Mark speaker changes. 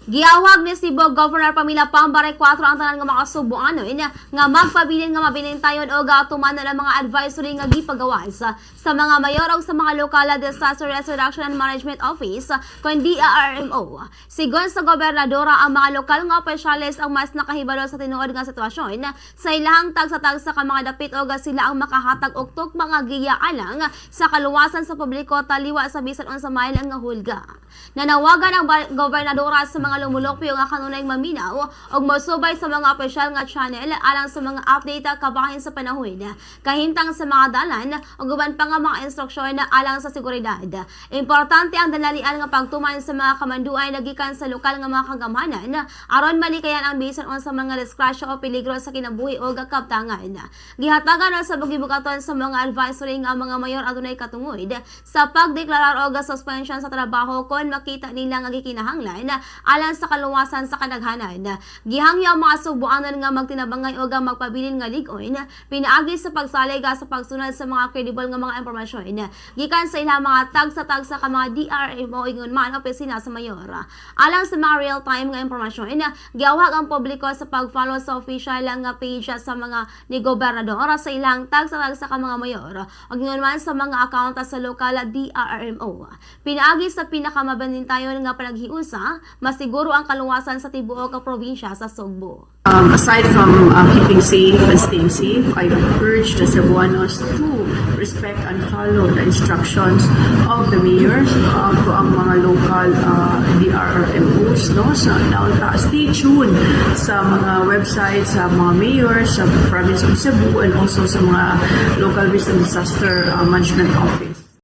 Speaker 1: Giawhag ni Cebu Governor Pamela Pambare 4 ang tanan nga mga Sugboanon nga magpabilin nga mabinintayon og tumanon ang mga advisory nga gipagawas sa mga mayor o sa mga lokal disaster risk reduction and management office kon DRRMO. Sigon sa gobernadora, ang mga lokal nga opisyales ang mas nakahibalo sa tinuod nga sitwasyon sa ilahang tagsa-tagsa ka mga dapit og sila ang makahatag og tugma nga giya alang sa kaluwasan sa publiko taliwa sa bisan unsa mahal nga hulga. Nanawagan ang gobernadora sa mga lumulupyo nga kanunay maminaw og mosubay sa mga opisyal nga channel alang sa mga update kabahin sa panahon, kahimtang sa mga dalan ug uban pa nga mga instruksyon alang sa seguridad. Importante ang dalalian nga pagtuman sa mga kamanduan gikan sa lokal nga mga kagamhanan aron malikayan ang bisan unsa mga disgrasya o peligro sa kinabuhi o kabtangan. Gihatagan sa gibugaton sa mga advisory nga ang mga mayor adunay katungod sa pagdeklarar og suspension sa trabaho kon makita nila nga gikinahanglan alang sa kaluwasan sa kadaghanan. Gihangyo ang mga Sugboanon nga magtinabangay og magpabilin nga lig-on pinaagi sa pagsalig sa pagsunod sa mga credible nga mga impormasyon gikan sa ilang mga tagsa-tagsa ka mga DRMO ingon man opisina sa mayor. Alang sa mga real-time nga impormasyon, giawhag ang publiko sa pag-follow sa official nga page sa mga ni gobernador, sa ilang tagsa-tagsa ka mga mayor ug ingon man sa mga account sa lokal DRRMO. Pinaagi sa pinakamabanintayon nga panaghiusa, masiguro ang kaluwasan sa tibuok ka probinsya sa Sugbo.
Speaker 2: Aside from keeping safe and staying safe, I urge the Cebuanos to respect and follow the instructions of the mayors, to ang mga local DRRMOs, no? So, now, stay tuned sa mga websites, sa mga mayors, sa province of Cebu, and also sa mga local risk and disaster management office.